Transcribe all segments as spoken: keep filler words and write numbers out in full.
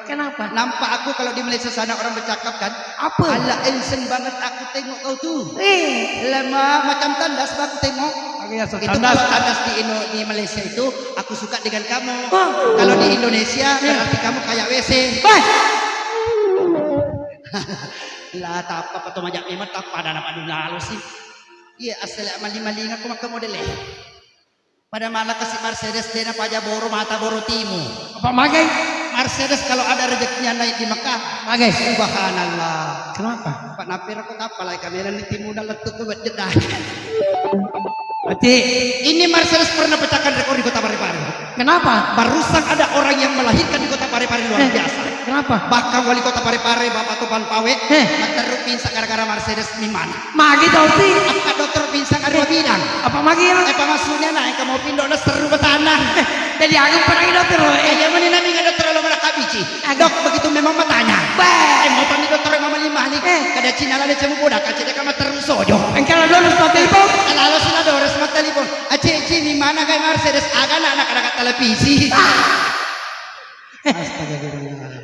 Kenapa? Nampak aku kalau di Malaysia sana orang bercakap kan, apa? Ala, handsome banget aku tengok kau tuh. Eh. Lama macam tandas aku tengok. Oke, ya, so, itu tandas. Kalau tandas di Indo-, di Malaysia itu, aku suka dengan kamu. Wah. Kalau di Indonesia, ya, berarti kamu kayak W C. Wah. Lah, tappa to majak memang tappa ada nama dulu sih. Iya, asal maling-maling aku makan model eh. Pada mana kasih Mercedes dena paja boro mata boro timu. Apa magai? Mercedes kalau ada rezekinya naik di Mekah. Magai? Subhanallah. Kenapa? Pak Napir aku tak apalagi kamera ini timu dan letuk ke buat jeda. Ati. Ini Mercedes pernah pecahkan rekor di Kota Parepare. Kenapa? Barusan ada orang yang melahirkan di Kota Parepare luar biasa. Kenapa? Bahkan wali kota Parepare, Bapak Topan Pawe, matteru pingsan gara-gara Mercedes mimana. Magi tau si? Apa dokter pingsan ada bidang? Apa magi ya? Eh, apa maksudnya nak? Kamu pindah udah seru betana. Jadi aku pernah dokter loh. Eh, yang mana namanya dokter lo mana kabici? Dok, begitu memang matanya. Bah. Eh, mau tanya dokter memang lima nih. Kada Cina lah dia cemu bodak, kaca dia kamar terus sojo. Engkau lulus mau telepon? Kalau sudah ada orang semua telepon. Aceh, Cini mana kayak Mercedes? Agak anak-anak televisi. Astagfirullah.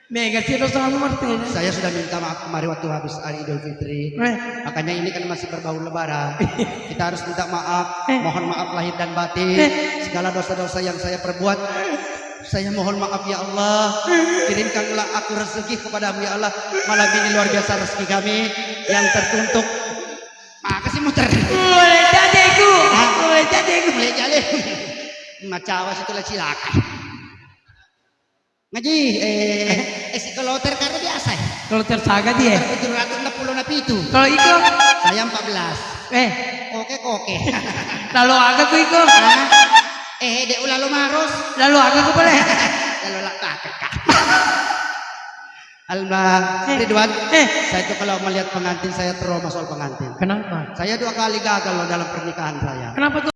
Mega sih dosa kamu Martina. Saya sudah minta maaf kemarin waktu habis hari Idul Fitri. Eh. Makanya ini kan masih berbau Lebaran. Kita harus minta maaf, mohon maaf lahir dan batin. Eh. Segala dosa-dosa yang saya perbuat, saya mohon maaf ya Allah. Kirimkanlah aku rezeki kepadamu ya Allah. Malam ini luar biasa rezeki kami yang tertuntuk. Makasih muter. Boleh jadi aku. Hah? Boleh jadi aku. Boleh jadi. Macawa situ lah cilaka. Ngaji, eh, eh, si kloter karena biasa ya. Kloter saga dia. Kloter tujuh ratus enam puluh na pitu. Kalau iko? Saya empat belas. Eh. Oke, oke. Lalu aga ku iko? Hah? Eh, dek lalu marus. Lalu aga ku boleh? Lalu lak pakai kak. Alma, eh, Ridwan, eh, saya tuh kalau melihat pengantin saya trauma soal pengantin. Kenapa? Saya dua kali gagal loh dalam pernikahan saya. Kenapa tuh?